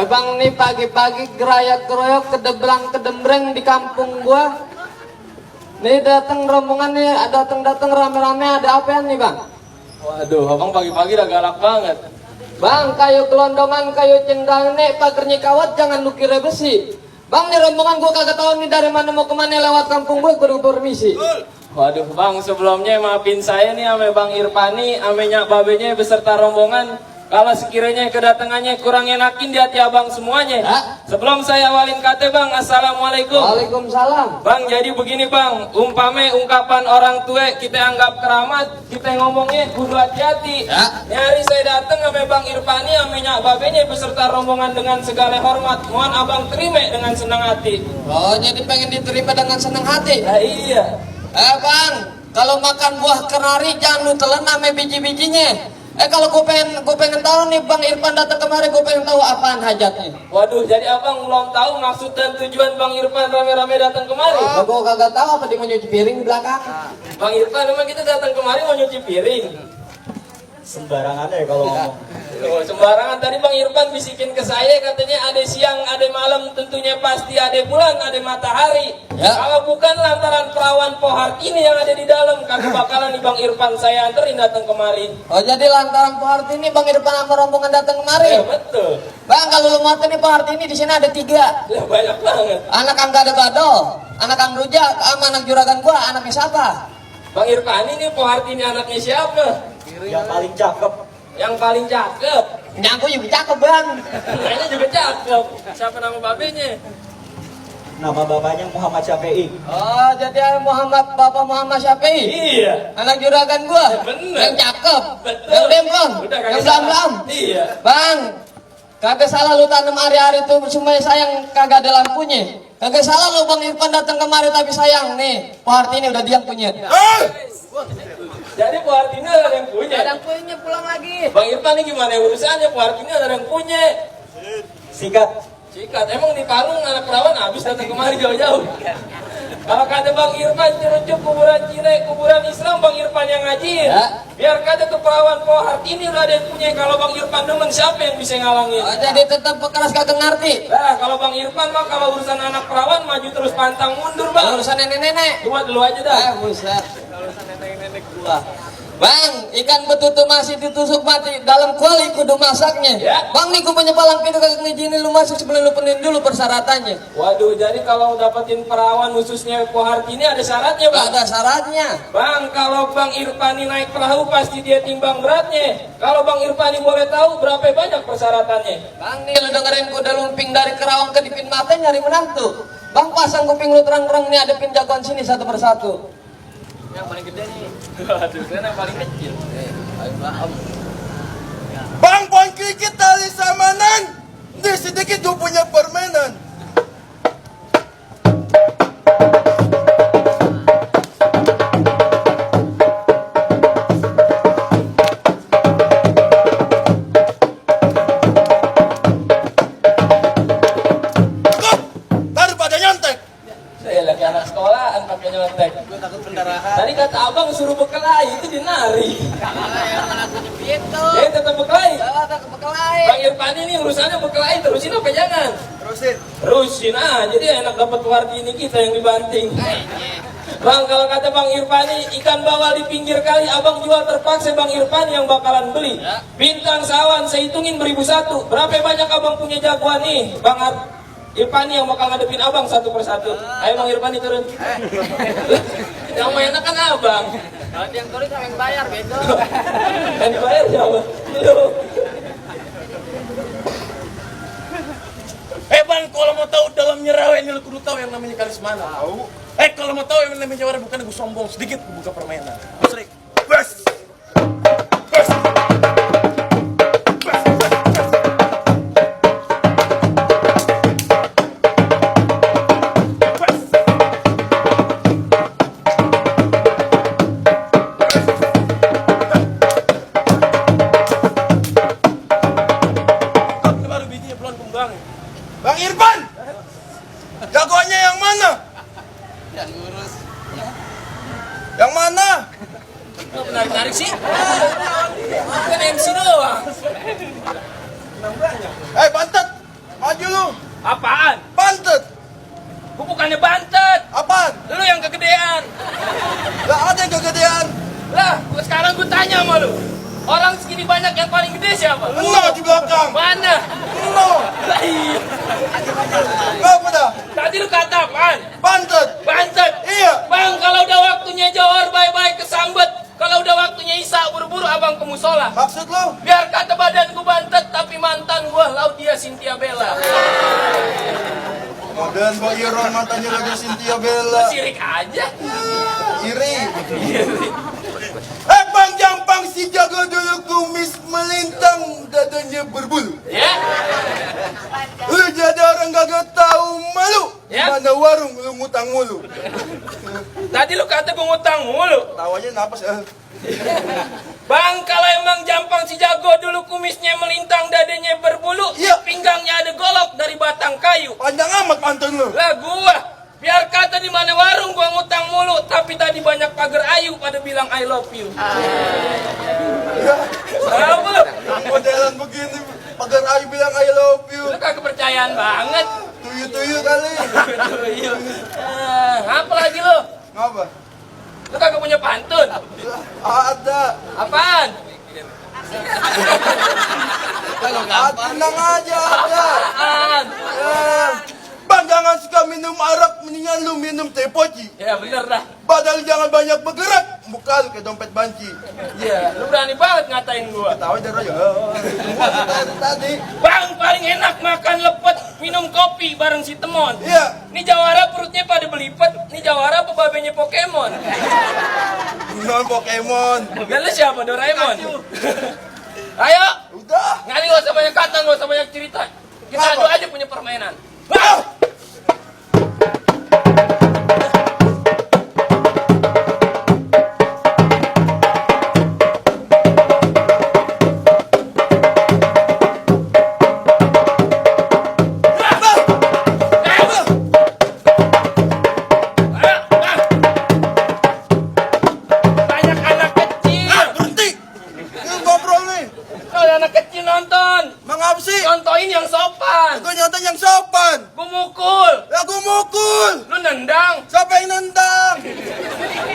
Bang nih pagi-pagi gerayak-geroyok kedeblang kedembreng di kampung gua. Nih datang rombongan nih, datang rame-rame, ada apa nih bang? Waduh, abang pagi-pagi udah galak banget. Bang, kayu kelondongan, kayu cendal nih, pagernya kawat, jangan lu kira besi. Bang nih rombongan gua kagak tahu nih dari mana mau kemana lewat kampung gua, kudu permisi. Waduh bang, sebelumnya maafin saya nih ame Bang Irfani, ame Nyak Babenya beserta rombongan. Kalau sekiranya kedatangannya kurang enakin di hati abang semuanya. Sebelum saya awalin kata bang, assalamualaikum. Waalaikumsalam. Bang, jadi begini bang, umpame ungkapan orang tua kita anggap keramat, kita ngomongnya kudu hati-hati. Nyari saya datang ame Bang Irfani, ame Nyak Babenya beserta rombongan dengan segala hormat. Mohon abang terima dengan senang hati. Oh, jadi pengen diterima dengan senang hati? Nah, iya. Bang, kalau makan buah kenari jangan lu telan ame biji-bijinya. Kalau gue pengen tahu nih Bang Irfan datang kemari, gue pengen tahu apaan hajatnya. Waduh, jadi abang belum tahu maksud dan tujuan Bang Irfan rame-rame datang kemari? Gue kagak tahu apa dia mau nyuci piring di belakang. Bang Irfan, memang kita datang kemari mau nyuci piring. Sembarangan ya kalau ngomong. Oh, sembarangan. Tadi Bang Irfan bisikin ke saya, katanya ada siang, ada malam, tentunya pasti ada bulan, ada matahari. Kalau bukan lantaran perawan Pohart ini yang ada di dalam, kagak bakalan nih Bang Irfan saya anterin datang kemari. Oh, jadi lantaran Pohart ini Bang Irfan sama rombongan datang kemari? Ya betul. Bang, kalau lu mau nih Pohart ini di sini ada 3. Ya banyak banget. Anak Angga ada Badol, anak Kang Rujak, sama anak juragan gua, anaknya siapa? Bang Irfan ini Pohart ini anaknya siapa? Yang paling cakep. Yang paling cakep. Nyangku juga cakep bang. Kayaknya juga cakep. Siapa nama babenya? Nama bapaknya Muhammad Syafi'i. Oh, jadi Bapak Muhammad Syafi'i. Iya. Anak juragan gua. Bener. Yang cakep. Betul. Yang demplon. Udah, kagak Yang salah. belam-belam. Iya. Bang, kagak salah lu tanam hari-hari tuh supaya sayang kagak ada lampunya. Kagak salah lu Bang Irfan datang kemari tapi sayang nih. Pohart ini udah diam punya. Jadi Pohart ini ada yang punya. Ada yang punya pulang lagi. Bang Irfan ini gimana urusannya? Pohart ini ada yang punya. Sikat. Sikat, emang di Parung anak perawan habis datang kemari jauh-jauh. Kalau kata Bang Irfan cerucuk kuburan Cire, kuburan Islam Bang Irfan yang ngajiin. Biar kata tuh perawan Pohart ini udah ada yang punya. Kalau Bang Irfan demen siapa yang bisa ngalangin? Oh, jadi tetap keras kagak ngerti. Nah, kalau Bang Irfan mah kalau urusan anak perawan maju terus pantang mundur bang. Urusan nenek-nenek. Cuma dulu aja dah. Buset. Urusan nenek-nenek gua. Bang, ikan betutu masih ditusuk mati dalam kuali kudu masaknya. Bang, nih gua punya palang pintu kagak ngizinin lu masuk sebelum lu penuhin dulu persyaratannya. Waduh, jadi kalau dapetin perawan khususnya Pohart ini ada syaratnya bang? Ada syaratnya. Bang, kalau Bang Irfani naik perahu pasti dia timbang beratnya. Kalau Bang Irfani boleh tahu berapa banyak persyaratannya? Bang, nih lu dengerin kuda lumping dari Kerawang ke Dipin Mata nyari menantu. Bang, pasang kuping lu terang-terang nih adepin jagoan sini satu persatu. Yang paling gede nih. Waduh, kan yang paling kecil. Bang, poin kriket dari Samanan. Ini sedikit tuh punya permainan. Daripada nyontek. Saya lagi anak sekolahan pakai nyontek. Tadi kata abang suruh bekelahi itu dinari. Ya tetap bekelahi. Bang Irfan ini urusannya bekelahi terusin apa jangan? Terusin. Terusin ah, jadi enak dapat Pohart ini kita yang dibanting. Bang, kalau kata Bang Irfani, ikan bawal di pinggir kali abang jual terpaksa Bang Irfani yang bakalan beli. Bintang sawan saya hitungin beribu satu. Berapa banyak abang punya jagoan nih, Bang Irfani yang bakal ngadepin abang satu persatu. Ayo Bang Irfani turun. Yang mainnya kan abang. Kalau yang turun sama yang bayar beda. Yang dibayar siapa? Bang, kalau mau tahu dalamnya rawa ini lu kudu tahu yang namanya karismana. Tahu. Kalau mau tahu yang namanya jawara bukan gue sombong sedikit buka permainan. Sering. Bes. Bes. Bes. Baru bijinya belum kembang. Bang Irfan, jagoannya yang mana? Yang ngurus. Yang mana? Tarik-tarik sih. Kan MC doang. Bantet, maju lu. Apaan? Bantet, Gua bukannya bantet. apaan? Lu yang kegedean. Gak ada yang kegedean. Lah, sekarang gua tanya sama lu. Orang segini banyak yang paling gede siapa? Enggak di belakang. Mana? No. Lah, iya. Gak apa dah? Tadi lu kata apaan? Bantet. Bantet. Iya. Bang, kalau udah waktunya johor bye-bye kesambet. Kalau udah waktunya isya buru-buru abang ke musola. Maksud lu? Biar kata badanku bantet tapi mantan gua Laudia Cynthia Bella. Dan Mbak Iron mantannya lagi Cynthia Lu Bella. sirik aja. Iri. Bang Jampang si jago dulu kumis melintang dadanya berbulu. Ya? Lu jadi orang gak tahu malu. Ya? Mana warung lu ngutang mulu. Tadi lu kata gua ngutang mulu. Tawanya napas. Bang, kalau emang Jampang si jago dulu kumisnya melintang, dadanya berbulu, Iya. pinggangnya ada golok dari batang kayu. Panjang amat pantun lu. Lah gua, biar kata di mana warung gua ngutang mulu, tapi tadi banyak pagar ayu pada bilang I love you. Ya, Apa lu? modelan begini pagar ayu bilang I love you. Lu kagak kepercayaan banget. Tuyul-tuyul kali. Iya. Apa lagi lu? Ngapa? Lu kagak punya pantun? Ada. Apaan? Tenang aja ada. Apaan? Bang jangan suka minum arak, mendingan lu minum teh poci. Ya bener dah. Padahal jangan banyak bergerak, muka lu kayak dompet banci. Iya, lu berani banget ngatain gua. Tahu aja ya. Tadi. Bang, paling enak makan lepet, minum kopi bareng si Temon. Iya. Ini jawara perutnya pada belipet, ini jawara apa babenya Pokemon? Non Pokemon. Dan lu siapa, Doraemon? Ayo, Udah. ngali gak usah banyak kata, gak usah banyak cerita. Kita Apa? adu aja punya permainan. Ah! Banyak anak kecil. Berhenti. Ini ngobrol nih. Kalau anak kecil nonton, Mengapa sih? contohin yang sopan. Gue nyata yang sopan. Gue mukul, Ya gue mukul. lu nendang, Siapa yang nendang?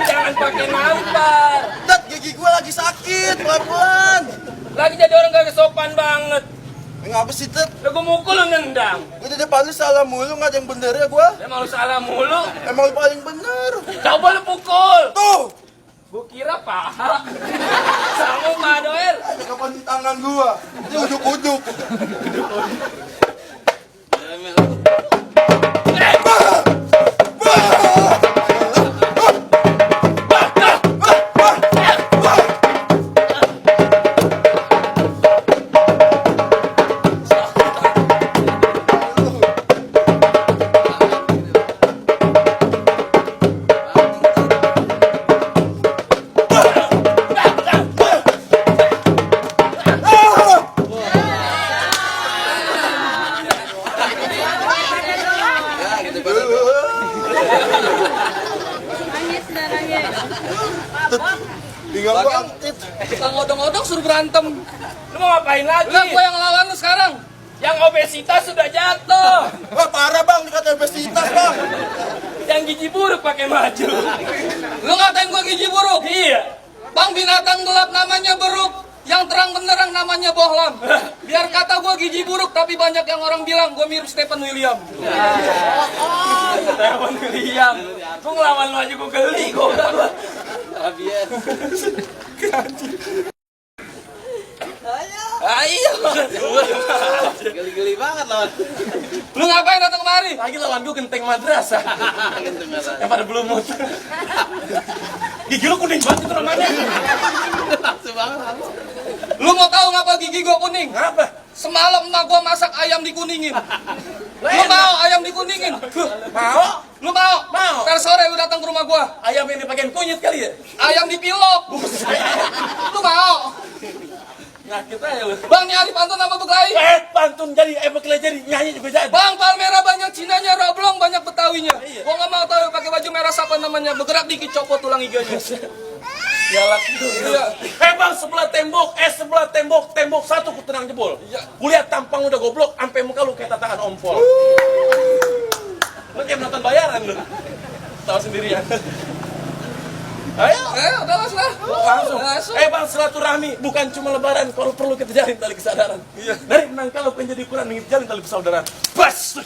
jangan pakai nampar. Dat, gigi gue lagi sakit, pelan-pelan. Lagi jadi orang gak sopan banget. Ngapa sih, Tet? Lu gue mukul, lu nendang. Gue di depan lu salah mulu, gak ada yang bener ya gue. Emang lu salah mulu. Emang lu paling bener. Coba lu pukul. Tuh, Gue kira paha. Sama Pak Doer. ada kapan di tangan gue. Ini uduk-uduk. Tinggal gue aktif. Kita ngodong-ngodong suruh berantem. Lu mau ngapain lagi? Lah gua yang lawan lu sekarang. Yang obesitas sudah jatuh. Wah parah bang, dikata obesitas bang. Yang gigi buruk pakai maju. Lu ngatain gua gigi buruk? Iya. Bang, binatang gelap namanya beruk, yang terang benderang namanya bohlam. Biar kata gua gigi buruk, tapi banyak yang orang bilang gua mirip Stephen William. Telepon William. Gua ngelawan lu aja gua geli gua. Ayo. Geli-geli banget lawan. Lu ngapain datang kemari? Lagi lawan gue genteng madrasah. Yang pada belum mut. Gigi lu kuning banget itu namanya. Langsung banget. Lu mau tahu ngapa gigi gua kuning? Ngapa? Semalam emak gua masak ayam dikuningin. Lu mau ayam dikuningin? Mau? Lu mau? Mau. Ntar sore lu datang ke rumah gua. Ayam yang dipakein kunyit kali ya? Ayam dipilok. Lu mau? Nyakit aja lu. Bang, nyari pantun sama Beklai. Pantun jadi, Beklai jadi, nyanyi juga jadi. Bang, Palmera banyak Cinanya, Roblong banyak Betawinya. Gua nggak mau tahu pakai baju merah siapa namanya. Bergerak dikit copot tulang iganya. Galak itu. Iya. Bang, sebelah tembok satu ku tenang jebol. Iya. Kulihat tampang udah goblok, sampai muka lu kayak tatakan ompol. Lu kayak menonton bayaran lu. Tahu sendirian. Ayo. Udah Langsung. Langsung. Bang, silaturahmi bukan cuma lebaran, kalau perlu kita jalin tali kesadaran. Iya. Dari menang kalau pengen jadi ukuran jalin tali persaudaraan. Bas.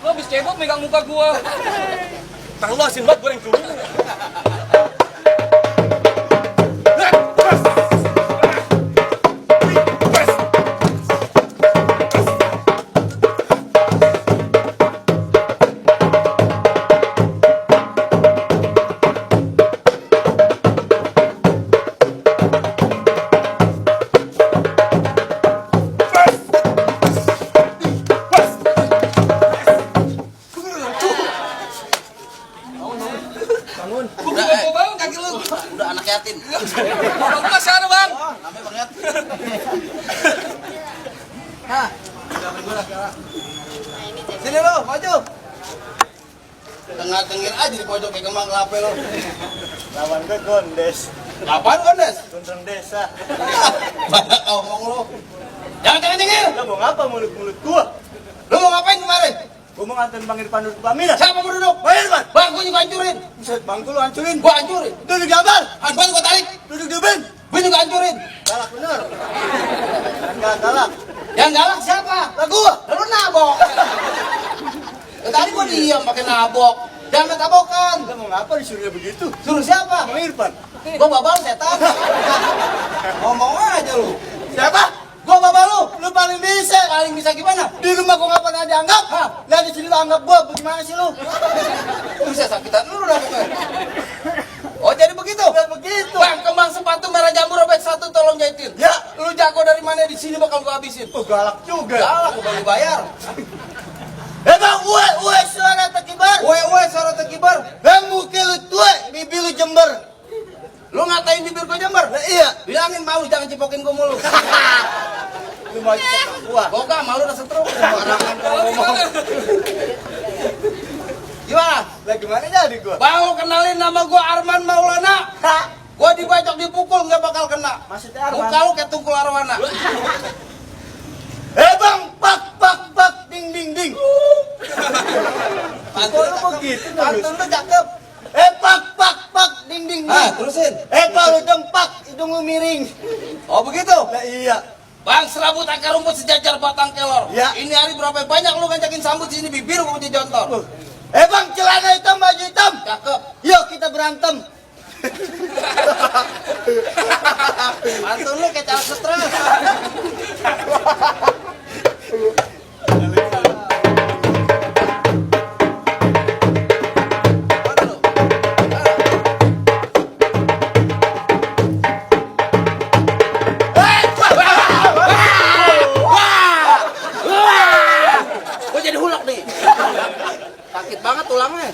Lu habis cebok megang muka gua. Tang lu asin banget goreng kerudung. Gua bangun kaki lu. Udah anak yatim. Bang, masih ada, Bang. Namanya Bang Yatim. Sini lu, maju. Tengah-tengin aja di pojok kayak kembang kelapa lo. Lawan gue Gondes. Apaan Gondes? Gondrong desa. Banyak ngomong lo. Jangan tengah-tengah. Lo mau ngapa mulut-mulut gua? Lo mau ngapain kemarin? Gua mau nganterin Bang Irfan duduk pamina. Siapa mau duduk? Bang Irfan. Bang, gue juga hancurin. Buset, bangku lu hancurin. Gua hancurin. Duduk di abal. Handphone gua tarik. Duduk di ubin. Gue juga hancurin. Galak bener. Enggak galak. Yang galak siapa? Lah gua. Lu nabok. Tadi gua diam pakai nabok. Jangan ketabokan. Lo mau ngapa disuruh begitu? Suruh siapa? Bang Irfan. Gua babal setan. Ngomong aja lu. Siapa? Gua babal lu. Lu paling bisa. Paling bisa gimana? Di rumah gua nggak pernah dianggap. Hah? Lah di sini lu anggap gua. Bagaimana sih lu? Bisa sakitan lu dah pokoknya. Oh jadi begitu? Udah begitu. Bang, kembang sepatu merah jamur robek satu tolong jahitin. Ya. Lu jago dari mana di sini bakal gua habisin. Galak juga. Galak gua baru bayar. Bang, uwe suara tekibar. Wewe suara tekibar. Bang, muka lu tua, bibi lu jember. Lu ngatain bibir gua jember? Lah iya. Bilangin mau jangan cipokin gua mulu. Lu mau cek gua. Boga malu udah setruk. Sembarangan kalau ngomong. Gimana? Lah gimana jadi gua? Mau kenalin nama gua Arman Maulana. Hah? Gua dibacok dipukul nggak bakal kena. Maksudnya Arman? Muka lu kayak tungkul arwana. Bang, pak, ding ding ding. Pantun Kok lu begitu, Pantun lu cakep. pak, ding ding ding. Ah, terusin. Kalau dempak, hidung lu miring. Oh begitu. Lah iya. Bang, serabut akar rumput sejajar batang kelor. Ya. Ini hari berapa banyak lu nganjakin sambut sini bibir gua punya jontor. Bang, celana hitam, baju hitam. Cakep. Yuk kita berantem. Pantun lu kayak caleg stres. Gua jadi hulak nih. Sakit banget tulangnya.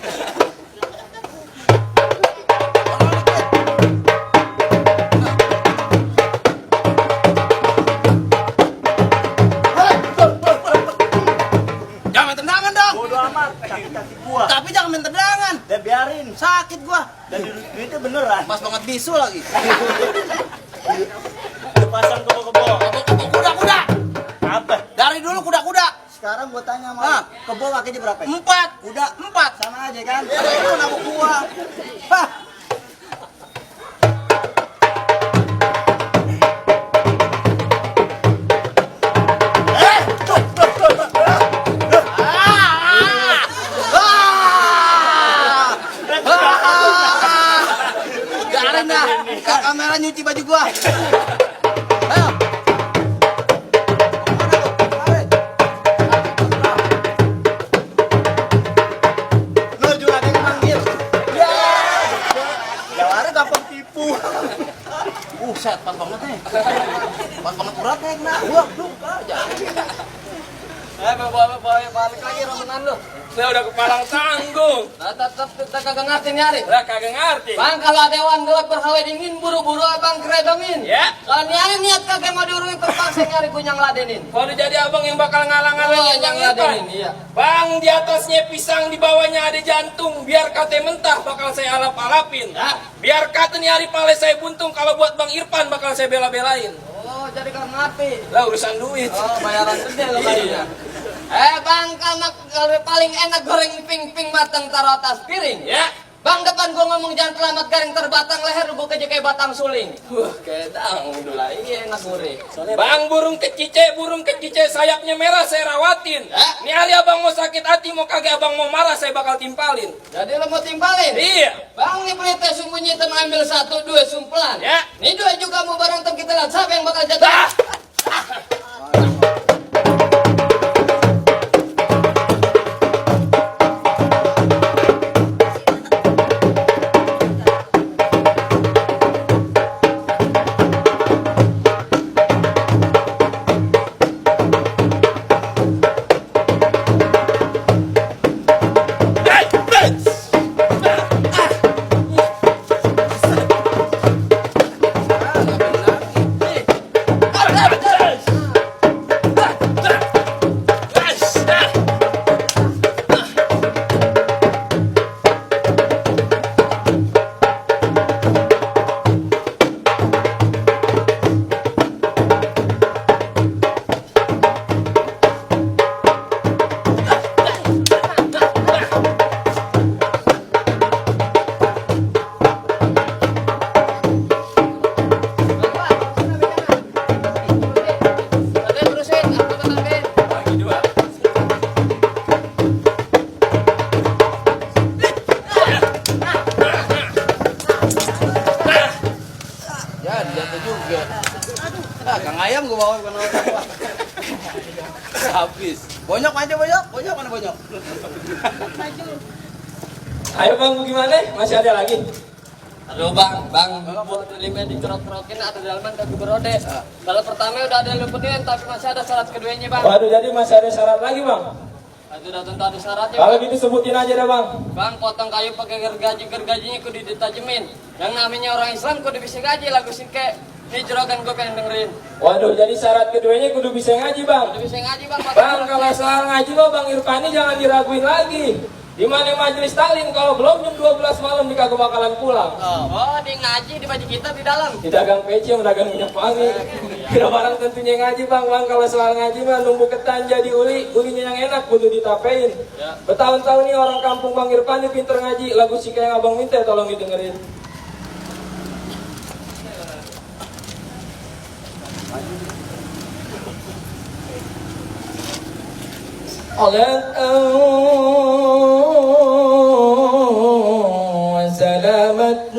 orang. Pas banget bisu lagi. Pasang kebo-kebo. Kebo kuda-kuda. Apa? Dari dulu kuda-kuda. Sekarang gua tanya Hah? sama kebo kakinya berapa? 4, kuda 4. Sama aja kan? Itu nama gua. Hah. Garing dah. Buka kamera nyuci baju gua. Ayo. Lo juga ada yang manggil. Jawara gampang tipu. Set pas banget nih. Pas banget urat nih kena. Gua aja. Balik lagi rombongan lu. Saya udah kepalang tanggung. Tetap kagak ngerti nyari. Lah kagak ngerti. Bang, kalau ada hewan gelap berhawa dingin, buru-buru abang keredongin. Ya. Kalau nyari niat kagak mau diurui, terpaksa nyari gue yang ladenin. Kalau jadi abang yang bakal ngalang-ngalangin yang Bang Irfan. ladenin, iya. Bang, di atasnya pisang, di bawahnya ada jantung. Biar kate mentah bakal saya alap-alapin. Ya. Biar kate nih hari pale saya buntung. Kalau buat Bang Irfan bakal saya bela-belain. Oh, jadi kagak ngerti. Lah urusan duit. Oh, bayaran gede lo kayaknya. Bang, kalau paling enak goreng ping-ping matang taruh atas piring. Ya. Bang, depan gua ngomong jangan kelamat garing terbatang leher, gua keje kayak batang suling. Kayak dang, udah lah, iya enak gurih. Bang, burung kecice sayapnya merah saya rawatin. Ya. Nih hari abang mau sakit hati, mau kagak abang mau marah, saya bakal timpalin. Jadi lo mau timpalin? Iya. Bang, nih perintah sembunyi tem ambil 1, 2 sumpelan. Ya. Nih 2 juga mau berantem kita lihat siapa yang bakal jatuh. Dah. Kang ayam gua bawa bukan orang. Habis. Bonyok aja bonyok. Bonyok mana bonyok? Ayo bang, gimana? Masih ada lagi? Aduh bang, buat limnya dicerok-cerokin ada dalaman kaki berode. Kalau pertama udah ada lupetin, tapi masih ada syarat keduanya bang. Waduh, jadi masih ada syarat lagi bang? Itu udah tentu ada syaratnya. Kalau Bang. gitu sebutin aja dah bang. Bang, potong kayu pakai gergajinya kudu ditajemin. Yang namanya orang Islam kudu bisa gaji lagu singke. Ini juragan gue pengen dengerin. Waduh, jadi syarat keduanya kudu bisa ngaji bang. Kudu bisa ngaji bang. Bang, kalau soal ngaji lo Bang Irfani jangan diraguin lagi. Di mana majelis taklim kalau belum jam 12 malam di kagak bakalan pulang. Oh, di ngaji di baju kita di dalam. Di dagang peci, dagang minyak wangi. Kira barang tentunya ngaji bang. Kalau soal ngaji mah numbu ketan jadi ulinya yang enak kudu ditapein. Ya. Bertahun-tahun nih orang kampung Bang Irfani pinter ngaji. Lagu si kayak abang minta tolong didengerin. Salat wa salamat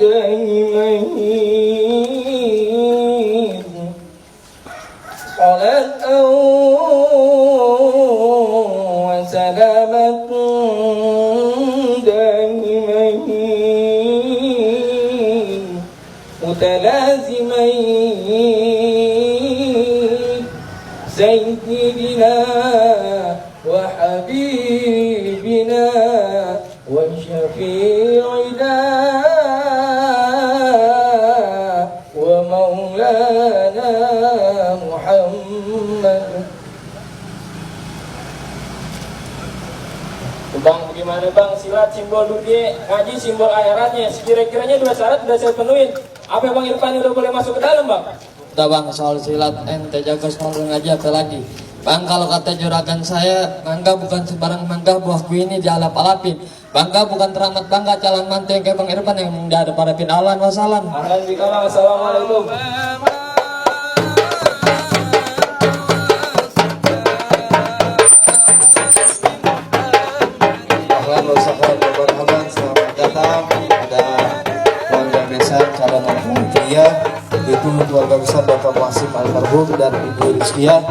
daimain. Salat wa salamat daimain mutalazimain سيدنا وحبيبنا وشفيعنا ومولانا محمد. Bang, Bagaimana bang, silat simbol dunia, ngaji simbol akhiratnya. Sekira-kiranya 2 syarat udah saya penuhin. Apa bang Irfani udah boleh masuk ke dalam bang? Udah bang, soal silat ente jaga soal ngaji apa lagi? Bang, kalau kata juragan saya, mangga bukan sembarang mangga, buahku ini dialap-alapin. Bangga bukan teramat bangga, calon mantu yang kayak Bang Irfan yang tidak ada pada pinalan wassalam. Ahlan bikalah, assalamualaikum. Ahlan wa sahlan wa marhaban, selamat datang pada keluarga besar calon mempelai pria, yaitu keluarga besar Bapak Wasim almarhum dan Ibu Rizkia.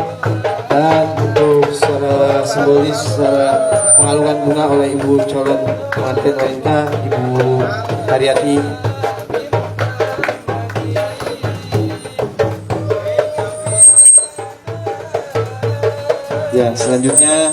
Dan untuk secara simbolis, secara pengalungan bunga oleh Ibu calon pengantin wanita, Ibu Haryati. Ya, selanjutnya